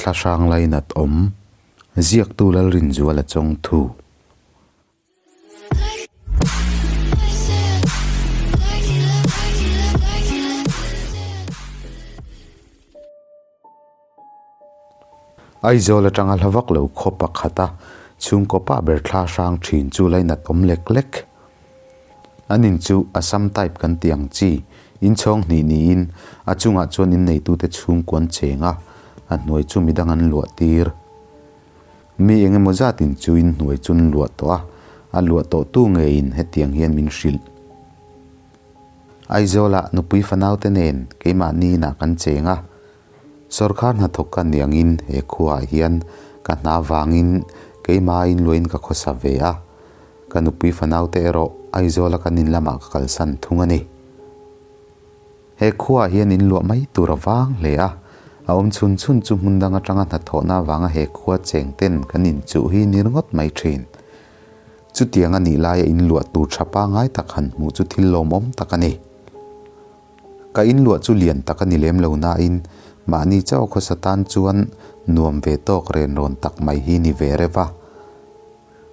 Thlahrang lainat awm, ziaktu Lalrinzuala Chawngthu. Aizawl atanga hla vak lo khaw pakhata chhungkaw pa ber thla hrang thin chu lainat awm lek lek. An in chu Assam type kan tih ang chi, inchhawng hnih niin a chungah chuan inneitute chhungkaw an cheng a, a hnuai chu midang an luah tir. Mi eng emaw zat in chu in hnuai chu an luah tawh a, a luah tawh tu ngeiin hetiang hian min hrilh. Aizawlah nupui fanaute nen keimahni inah kan cheng a, Sawrkar hnathawk ka ni angin he khuaah hian ka hna vangin keimah inluain ka khawsa ve a, ka nupui fanaute erawh Aizawla kan in lamah ka kalsan thung a ni. He khuaah hian inluah mai tur a vang hle a, a awm chhun chhun chu hmun dang atanga hnathawhna avanga he khua cheng ten kan inchuh hi ni ringawt mai thin. Chutiang a nih laia inluah tur tha pangai tak han hmuh chu thil lawmawm tak a ni. Ka inluah chu lian tak a ni lem lo nain mahni chauh khawsa tan chuan nuam ve tawk ren rawn tak mai hi ni ve reuh a.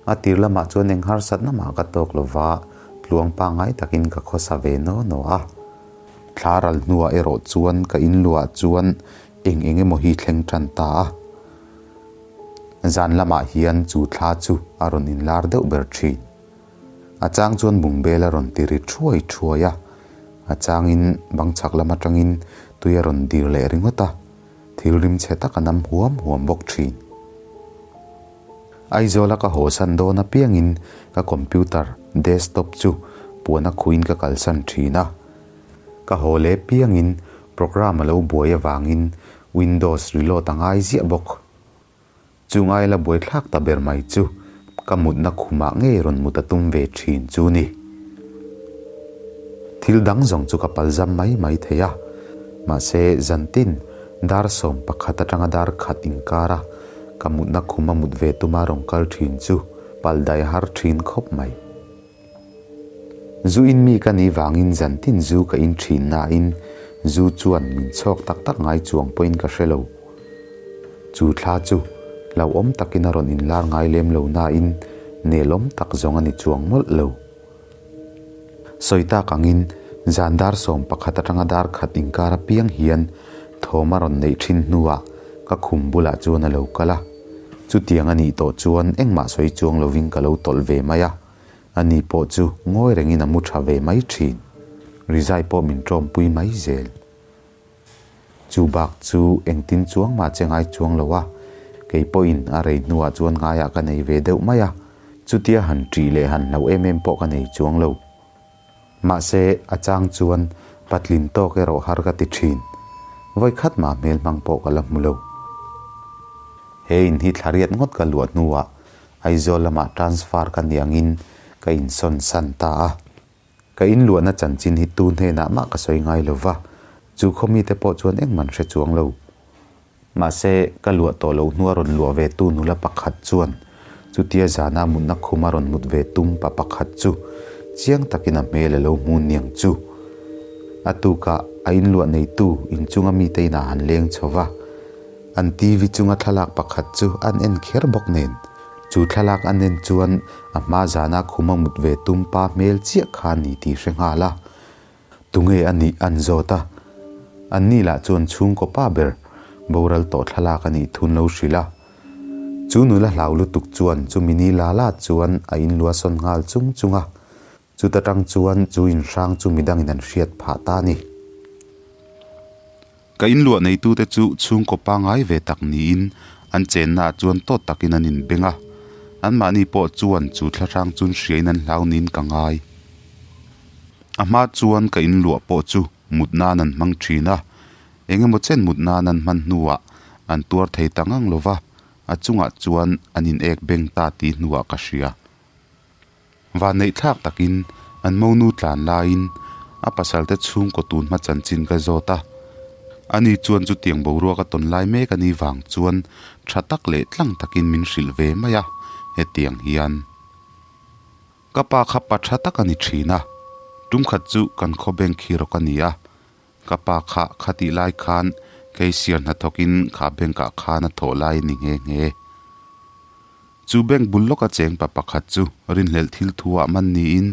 A tir lamah chuan eng harsatna mah ka tawk lo va, tluang pangngai takin ka khawsa ve naw naw a. Thla ral hnuah erawh chuan ka inluah chuan eng eng emaw hi thleng tan ta a. Zan lamah hian chu thla chu a rawn inlar deuh ber thin. A chang chuan bungbel a rawn ti ri thuai thuai a, a changin bang chhak lam atangin tui a rawn dir leh ringawt a, thil rim chhe tak a nam huam huam bawk thin. Aizawla ka haw san dawn apiangin ka computer desktop chu puan a khuin ka kalsan thin a, ka haw leh piangin program a lo buai avangin Windows reload a ngai ziah bawk. Chu ngaila buaithlak ta ber mai chu ka mutna khumah ngei rawn mut a tum ve thin chu ni. Thil dang zawng chu ka palzam mai mai thei a, mahse zantin dar 11 atanga dar khat inkara ka mutna khuma mut ve tuma rawn kal thin chu pal dai har thin khawp mai. Zu in mi ka nih vangin zantin zu ka in thin nain zu chuan min chhawk tak tak ngai chuang pawhin ka hre lo. Chu thla chu hlauhawm takin a rawn inlar ngai lem lo nain nelawm tak zawng a ni chuang mawlh lo. Sawi tak angin zan dar 11 atanga dar khat inkar apiang hian thawm a rawn neih thin hnuah ka khum bulah chuan a lo kal a. Chutiang a nih tawh chuan engmah sawi chuang lovin ka lo tawlh ve mai a. Ani pawh chu ngawi rengin a mu tha ve mai thin. Rizai pawh min tawmpui mai zel. Chu bak chu engtin chuang mah che ngai chuang lo a, kei pawhin a rei hnuah chuan ngaiah ka nei ve deuh mai a, chutia han ṭih leh han hlau em em pawh ka nei chuang lo. Mahse, a chang chuan patlin tawk erawh har ka ti thin. Vawi khat mah hmel hmang pawh ka la hmu lo. He in hi thla riat ngawt ka luah hnuah Aizawl lamah transfer ka ni angin ka insawn san ta a. Ka inluahna chanchin hi tu hnenah mah ka sawi ngai lo va, chu khaw mite pawh chuan engman hre chuang lo. Mahse, ka luah tawh loh hnua rawn luah ve tu nula pakhat chuan chutia zana mutna khuma rawn mut ve tum pa pakhat chu chiang takin a hmel a lo hmu niang chu. A tukah a inluah neitu inchunga mite inah han leng chho va. An TV chunga thlalak pakhat chu an en kher bawk nen, chu thlalak an en chuan a hma zana khuma mut ve tum pa hmel chiah kha a ni tih hre nghal a. Tunge a nih an zawt a. Anni lah chuan chhungkaw pa ber boral tawh thlalak a nih thun lo hrilh a. Chu nula hlau lutuk chuan chumi ni la la chuan a inlua sawn nghal chung chung a. Chuta tang chuan chu inhrang chu midangin an hriat phah ta a ni. Ka inluah neitute chu chhungkaw pangngai ve tak niin an chennaah chuan tawt takin an inbeng a. Anmahni pawh chuan chu thlahrang chun hriain an hlau niin ka ngai. A hma chuan ka inluah pawh chu mut nan an hmang thin a, eng emaw chen mut nan an hman hnuah an tuar thei ta ngang lo va, a chungah chuan an in ek beng ta tih hnuah ka hria. Vanneih thlak takin an monu tlan laiin a pasalte chhungkaw tun hma chanchin ka zawt a. Ani chuan chutiang boruak a tawn lai mek a nih vang chuan tha tak leh tlang takin min hrilh ve mai a, hetiang hian. Ka pa kha pa tha tak a ni thin a, tum khat chu kan khaw bank hi rawk a ni a, ka pa kha khatih lai khan Cashier hnathawkin kha bank ah khan a thawh lai a ni nghe nghe. Chu bank bul lawka cheng pa pakhat chu rinhlelh thil thu ah man niin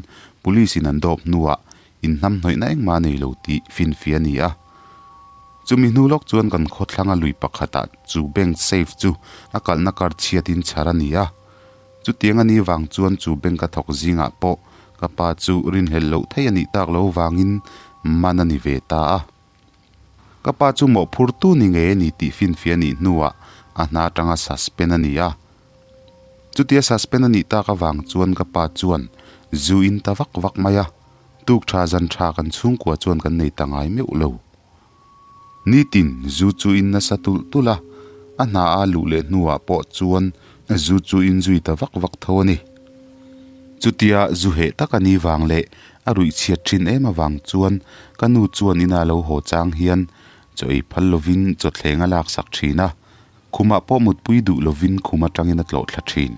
police in an dawp hnuah inhnamhnawihna engmah a nei lo tih finfiah a ni a. Chumi hnu lawk chuan kan khawthlanga lui pakhatah chu bank safe chu a kalhna kar chhiatin chhar a ni a. Chutiang a ni vang chuan chu bank a thawk zingah pawh ka pa chu rinhlelh loh theih a nih tak lo vangin man a ni ve ta a. Ka pa chu mawhphurtu ni ngei a ni tih finfiah a nih hnuah a hna atanga suspend a ni a. Chutia suspend a nih tak avang chuan ka pa chuan zu in ta vak vak mai a, tuk tha zan tha kan chhungkua chuan kan nei ta ngai meuh lo. Nitin zu chu in nasa tulh tulh a, a hna a luh leh hnuah pawh chuan zu chu in zui ta vak vak tho a ni. Chutia zu heh tak a ni vang leh a ruih chhiat thin em avang chuan ka nu chuan ina lo haw chang hian chaw ei phal lovin chawthleng a laksak thin a, Khumah pawh mutpui duh lovin khum atangin a tlawh thla thin.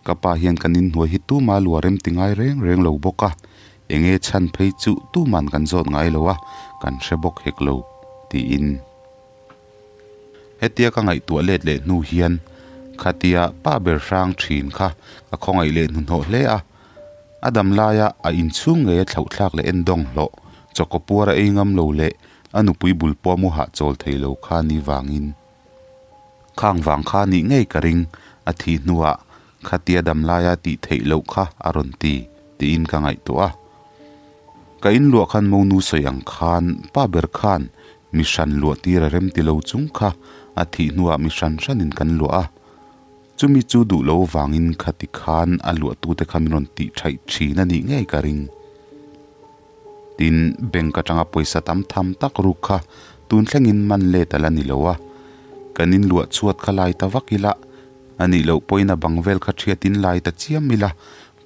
Ka pa hian kan inhnuai hi tuma lua rem ti ngai reng reng lo bawk a, enge chhan phei chu tuman kan zawt ngai lo a, kan hre bawk hek lo, tiin. Hetia ka ngaihtuah let leh hnu hian khatia pa ber hrang thin kha ka khawngaih leh hnuhnawh hle a, a dam laia a inchhung ngei a thlauhthlak leh endawng hlawh, chawkaw puar a ei ngam lo leh A nupui bul pawh mu hahchawl thei lo kha ni vangin khang vang kha nih ngei ka ring, a thih hnuah khatia damlaia tih theih loh kha a rawn ti, tiin ka ngaihtuah a. Ka inluah khan monu sawi ang khan pa ber khan mi hran luah tir a rem ti lo chung kha a thih hnuah mi hran hranin kan luah a. Chumi chu duh lo vangin khati khan a luahtute kha min rawn tih thaih thin a nih ngei ka ring. Tin, bank atanga pawisa tam tham tak ruk kha tun thlengin man let a la ni lo a, kan inluah chhuat kha lai ta vak ila, a nih loh pawhin a bang vel kha thiatin lai ta chiam ila,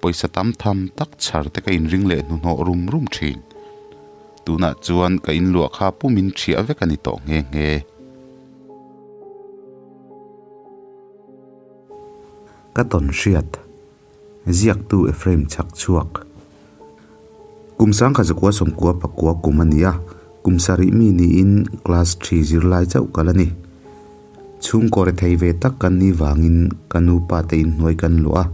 pawisa tam tham tak chhar te ka inring leh hnuhnawh rum rum thin. Tunah chuan ka inluah kha pumin thiah vek a ni tawh nghe nghe. Ka tawn hriat. Ziaktu Ephraim chhak chhuak. Kum sangkhat zakua sawmkua pakua kum a ni a, kum sarih mi niin class thi zirlai chauh kal a ni. Chhungkaw rethei ve tak kan nih vangin ka nu pa te inhnuai kan luah a.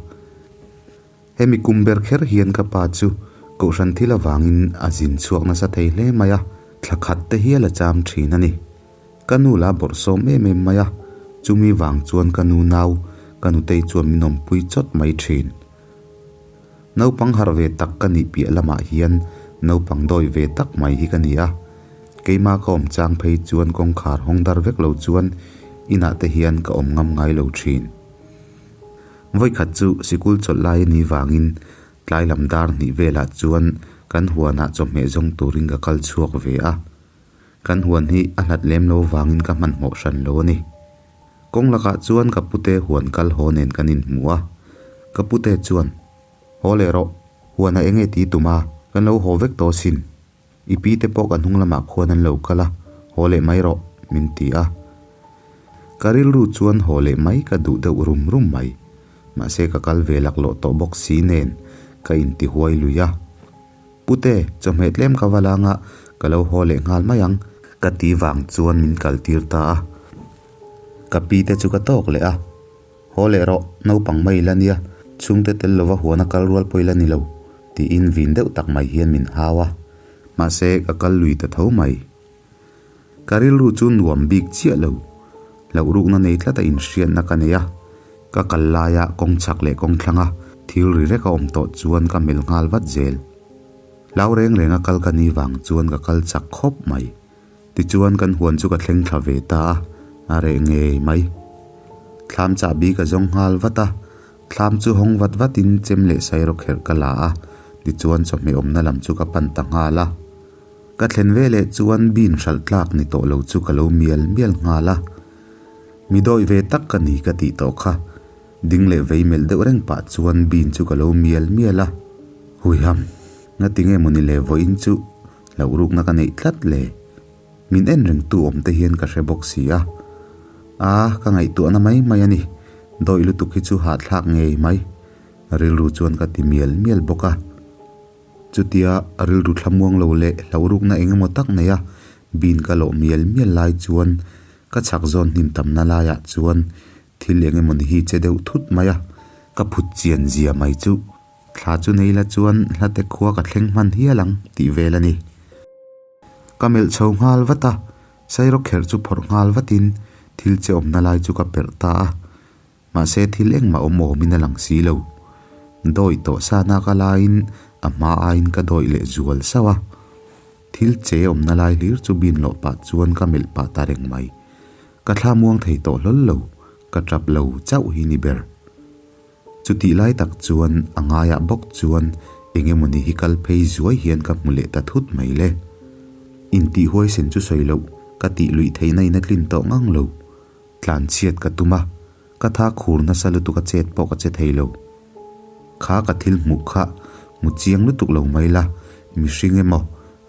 Hemi kum ber kher hian ka pa chu kohhran thil avangin a zin chhuak nasa thei hle mai a, thla khat te hial a cham thin a ni. Ka nu la bawrhsawm em em mai a, chumi vang chuan ka nu nau, ka nutei chuan min awmpui chawt mai thin. Naupang harh ve tak ka nih piah lamah hian naupang dawi ve tak mai hi ka ni a, keimah ka awm chang phei chuan kawngkhar hawng dar vek lo chuan inah te hian ka awm ngam ngai lo thin. Vawikhat chu sikul chawlh lai a nih vangin tlai lam dar hnih velah chuan kan huanah chawhmeh zawng turin ka kal chhuak ve a. Kan huan hi a hlat lem lo vangin ka hmanhmawh hran lo a ni. Kawng lakah chuan ka pute huan kal haw nen kan inhmu a. Ka pute chuan, Haw leh rawh, huan a eng e ti tum a, kan lo haw vek tawh asin. I pi te pawh kan hnung lamah khuan an lo kal a, haw leh mai rawh, min ti a. Ka rilru chuan haw leh mai ka duh deuh rum rum mai. Mahse ka kal ve laklawh tawh bawk si nen ka intihuai lui a. Pute, chawhmeh tlem ka va lang a, ka lo haw leh nghal mai ang. Ka ti vang chuan min kal tir ta a. Ka pi te chu ka tawk leh a, Haw leh rawh, naupang mai ila nia, chhungte tel lova huana kal rual pawh ila ni lo, tiin vin deuh tak mai hian min hau a. Mahse, ka kal lui ta tho mai. Ka rilru chu nuam bik chiah lo. Hlauhrukna nei tlat a inhriatna ka nei a, ka kal laia kawng chhak leh kawng thlanga thil ri rek a awm tawh chuan ka melh nghal vat zel. Hlau reng renga kal ka ni vang chuan ka kal chak khawp mai. Tichuan kan huan chu ka thleng thla ve ta a, a reh ngei mai. Thlam chahbi ka zawng nghal vat a, thlam chu hawng vat vatin chem leh sairawk kherh ka la a, tichuan chawhmeh awmna lam chu ka pan ta nghal a. Ka thlen ve leh chuan bin hralh tlak ni tawh lo chu ka lo mial mial nghal a. Mi dawih ve tak ka ni ka tih tawh kha. Ding leh vei melh deuh reng pah chuan bin chu ka lo mial mial a. Huiham, ngati nge mawni le vawiin chu hlauh rukna ka neih tlat le. Min en reng tu awm te hian ka hre bawk si a. A, ka ngaihtuahna mai mai a ni. Dawih lutuk hi chu hahthlak ngei mai. Rilru chuan ka ti mial mial bawk a. Chutia rilru thlamuang lo leh hlauhrukna eng emaw tak nei a. Bin ka lawh mial mial lai chuan ka chhak zawn hnim tamna laiah chuan thil eng emawni hi che deuh thut mai a, ka phut chian zia mai chu thla chu nei la chuan hlate khua ka thleng hman hial ang tih vel a ni. Ka melh chho nghal vat a, sairawk kherh chu phawrh nghal vatin thil che awmna lai chu ka perh ta a. Mahse thil engmah awm awmin a lang si lo. Dawi tawh sa nak a laiin a hma aiin ka dawi leh zual sauh a. Thil che awmna lai hlir chu bin loh pah chuan ka melh pah ta reng mai. Ka thla muang thei tawh hlawl lo, ka tap lo chauh hi ni ber. Chutih lai tak chuan a ngaiah bawk chuan eng emawni hi kal phei zuai hian ka hmu leh ta thut mai le. Intih huaisen chu sawi loh, ka tih luih theihna in a tlin tawh ngang lo. Tlan chhiat ka tum a, ka tha khur nasa lutuk a chet pawh ka che thei lo. Kha ka thil hmuh kha hmu chiang lutuk lo mai la, mihring emaw,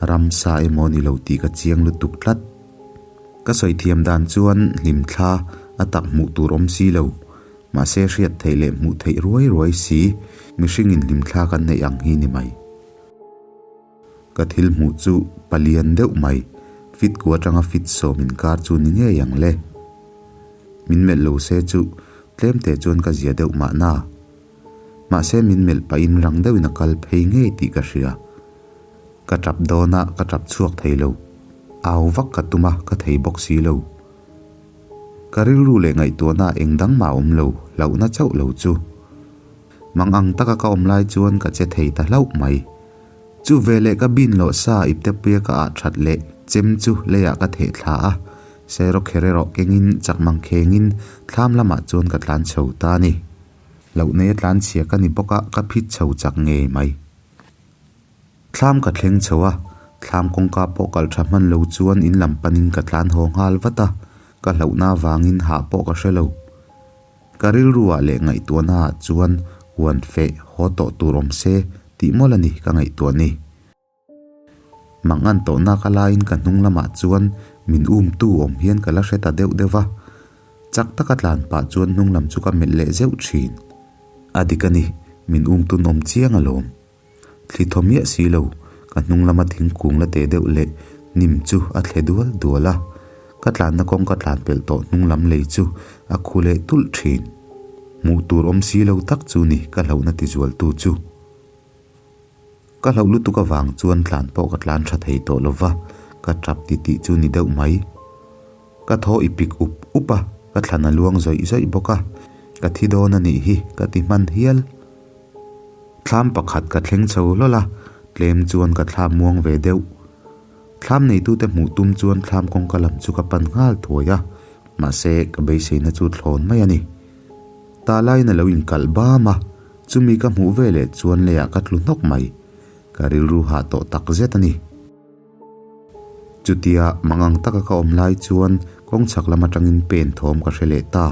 ramsa emaw ni lo tih ka chiang lutuk tlat. Ka sawi thiam dan chuan hlim thla a tak hmuh tur awm si lo, mahse hriat theih leh hmuh theih ruai ruai si mihringin hlim thla kan neih ang hi ni mai. Ka thil hmuh chu palian deuh mai, fit ku atanga fit sawm inkar chu ni ngei ang le. Min melh lo se chu tlem teh chuan ka zia deuh mahna. Mahse min melh pahin rang deuhin a kal phei ngei tih ka hria. Ka tap dawn a, ka tap chhuak thei lo. Au vak ka tum a, ka thei bawk si lo. Ka rilru leh ngaihtuahna eng dang mah awm lo, hlauhna chauh lo chu. Mang ang taka ka awm lai chuan ka che thei ta hlauh mai. Chu veleh ka bin loh sa iptepuia ka ah that leh chem chu leiah ka theh thla a, sairawkher erawh kengin chak mang khengin thlam lamah chuan ka tlan chho ta a ni. Loh neia tlan chhia ka ni bawk a, ka phit chho chak ngei mai. Thlam ka thleng chho a, thlam kawngka pawh kalh tha hman lo chuan in lam panin ka tlan haw nghal vat a, ka hlauhna avangin hah pawh ka hre lo. Ka rilruah leh ngaihtuahnaah chuan huan feh haw tawh tur awm se tih mawlh a ni ka ngaihtuah ni. Mangan tawhna ka laiin ka hnung lamah chuan min umtu awm hian ka la hre ta deuh deuh va, chak taka tlan pah chuan hnung lam chu ka melh leh zeuh thin. A dik a ni, min umtun awm chiang alawm. Thli thaw miah si lo, ka hnung lama thingkung la teh deuh leh hnim chu a thle dual dual a, ka tlanna kawng ka tlan pelh tawh hnung lam lei chu a khu leh tulh thin. Hmuh tur awm si lo tak chu ni ka hlauhna tizualtu chu. Ka hlauh lutuk avang chuan tlan pawh ka tlan tha thei tawh lo va, ka tap titih chu ni deuh mai. Ka thaw i pik up up a, ka thlan a luang zawih zawih bawk a, ka thi dawn a nih hi ka ti hman hial. Thlam pakhat ka thleng chho hlawl a, tlem chuan ka thlam muang ve deuh. Thlam neitute hmuh tum chuan thlam kawngka lam chu ka pan nghal thuai a, mahse ka beiseina chu thlawn mai a ni. Tah laiin a lo inkalh bam a, chumi ka hmuh veleh chuan leiah ka tlu hnawk mai. Ka rilru hah tawh tak zet a ni. Chutia mangang taka ka awm lai chuan kawng chhak lam atangin pen thawm ka hre leh ta.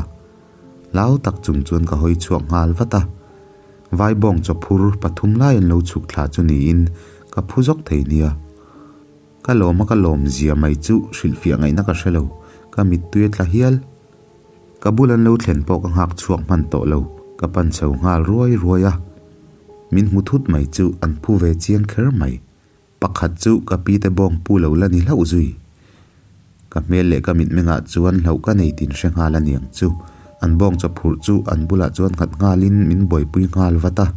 Hlau tak chung chuan ka hawi chhuak nghal vat a. Vaibawng chawphur pathum lai an lo chhuk thla chu niin ka phu zawk thei nia. Ka lawm a ka lawm zia mai chu hrilhfiah ngaihna ka hre lo, ka mittui a tla hial. Ka bul an lo thlen pawh ka nghak chhuak hman tawh lo, ka pan chho nghal ruai ruai a. Min hmu thut mai chu an phu ve chiang kher mai. Pakhat chu ka pi te bawng pu lo la ni hlauh zui. Ka hmel leh ka mitmengah chuan hlauh ka nei tin hre nghal a niang chu. An bawng chaw phurh chu an bulah chuan nghat nghalin min buaipui nghal vat a.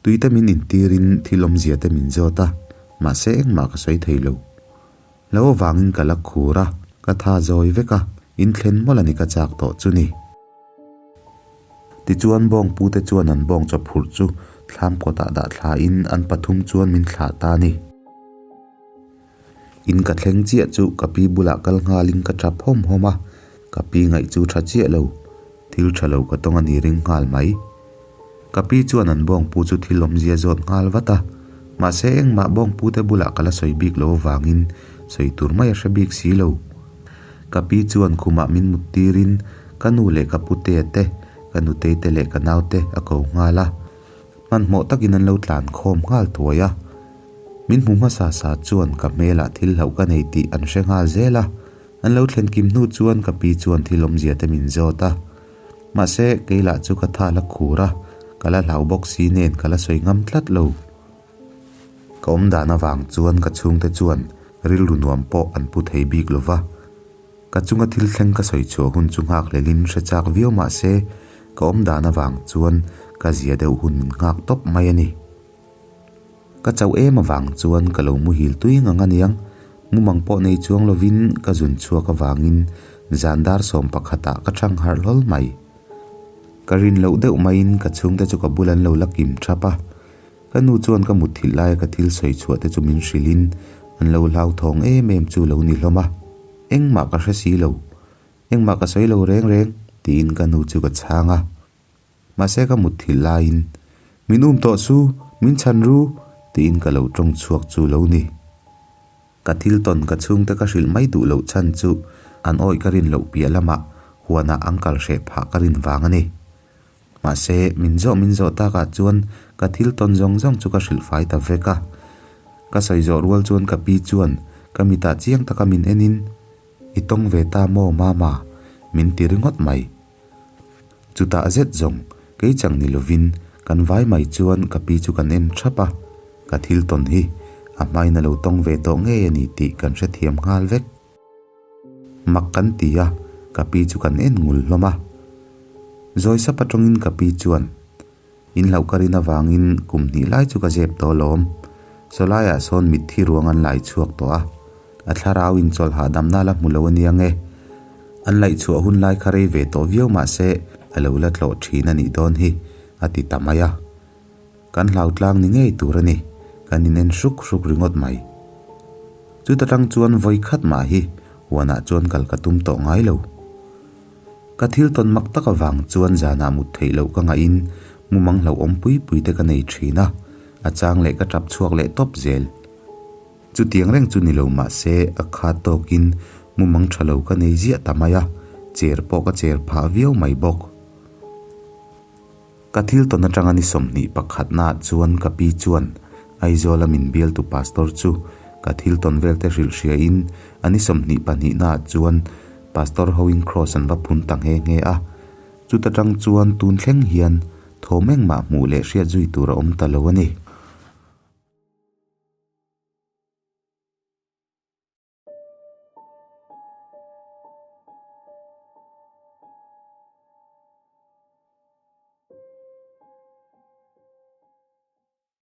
Tui te min intirin thil awmzia te min zawt a, mahse engmah ka sawi thei lo. Lo avangin ka la khur a, ka tha zawi vek a, inthlen mawlh a ni ka chak tawh chu ni. Tichuan bawngpu te chuan an bawng chaw phurh chu thlam kawtah dah thlain an pathum chuan min thlah ta a ni. In ka thleng chiah chu ka pi bulah kal nghalin ka tap hawm hawm a, ka pi ngaih chu tha chiah lo, thil tha lo ka tawng a ni ring nghal mai. Ka pi chuan an bawngpu chu thil awmzia zawt nghal vat a, mahse engmah bawngpu te bulah ka la sawi bik lo avangin sawi tur mai a hre bik si lo. Ka pi chuan khumah min mut tirin ka nu leh ka putea te, ka nutei te leh ka naute a ko nghal a. Hmanhmawh takin an lo tlan khawm nghal thuai a. Min hmu hmasa sa chuan ka hmelah thil hlauh ka nei tih an hre nghal zel a. An lo thlen kim hnu chuan ka pi chuan thil awmzia te min zawt a. Mahse, kei lah chu ka tha la khur a, ka la hlau bawk si nen ka la sawi ngam tlat lo. Ka awm dan avang chuan ka chhungte chuan Rilru nuam pawh an pu thei bik lo va. Ka chunga thil thleng ka sawi chhuah hun chu nghak hlelin hre chak viau mah se, ka awm dan avang chuan ka zia deuh hun min nghak tawp mai a ni. Ka chauh em avang chuan ka lo muhil tui ngang aniang, mumang pawh nei chuang lovin ka zun chhuak avangin zan dar 11ah ka thang harh hlawl mai. Ka rin loh deuh maiin ka chhungte chu ka bul an lo la kim thap a. Ka nu chuan ka mutthilh laia ka thil sawi chhuah te chu min hrilhin an lo hlauthawng em em chu lo ni hlawm a. Engmah ka hre si lo. Engmah ka sawi lo reng reng, tiin ka nu chu ka chhang a. Mahse ka mutthilh laiin, Min um tawh su, min chhan ru, tiin ka lo tawng chhuak chu lo ni. Ka thil tawn ka chhungte ka hrilh mai duh loh chhan chu an awih ka rin loh piah lamah huanah an kal hreh phah ka rin vang a ni. Mahse, min zawh min zawh takah chuan ka thil tawn zawng zawng chu ka hrilh fai ta vek a. Ka sawi zawh rual chuan ka pi chuan ka mitah chiang taka min enin, I tawng ve ta maw mama? min ti ringawt mai. Chutah zet zawng kei chang ni lovin kan vai mai chuan ka pi chu kan en thap a, ka thil tawn hi a hmain a lo tawng ve tawh ngei a ni tih kan hrethiam nghal vek. Mak kan ti a, ka pi chu kan en ngul hlawm a. Zawi sap atangin ka pi chuan, In hlauh ka rin avangin kum hnih lai chu ka zep tawh alawm. Sawlaiah sawn mitthi ruang an lai chhuak tawh a, a thlarau in chawlh hahdamna la hmu lo a nia nge. An laih chhuah hun lai kha rei ve tawh viau mah se a lo la tlawh thin a nih dawn hi, a ti ta mai a. Kan hlau tlang ni ngei tur a ni, kan inen hruk hruk ringawt mai. Chuta tang chuan vawi khat mah hi huanah chuan kal ka tum tawh ngai lo. Ka thil tawn mak tak avang chuan zanah mut theih loh ka ngahin mumang hlauhawm pui pui te ka nei thin a, a chang leh ka tap chhuak leh tawp zel. Chutiang reng chu ni lo mah se a khat tawkin mumang tha lo ka nei ziah ta mai a, cher pawh ka cher phah viau mai bawk. Ka thil tawn atanga ni 21 naah chuan ka pi chuan Aizawla min bialtu pastor chu ka thil tawn vel te hrilh hriain a ni 22 naah chuan pastor hoin kraws an va phun ta nghe nghe a. Chuta tang chuan tun thleng hian thawm engmah hmuh leh hriat zui tur a awm ta lo a ni.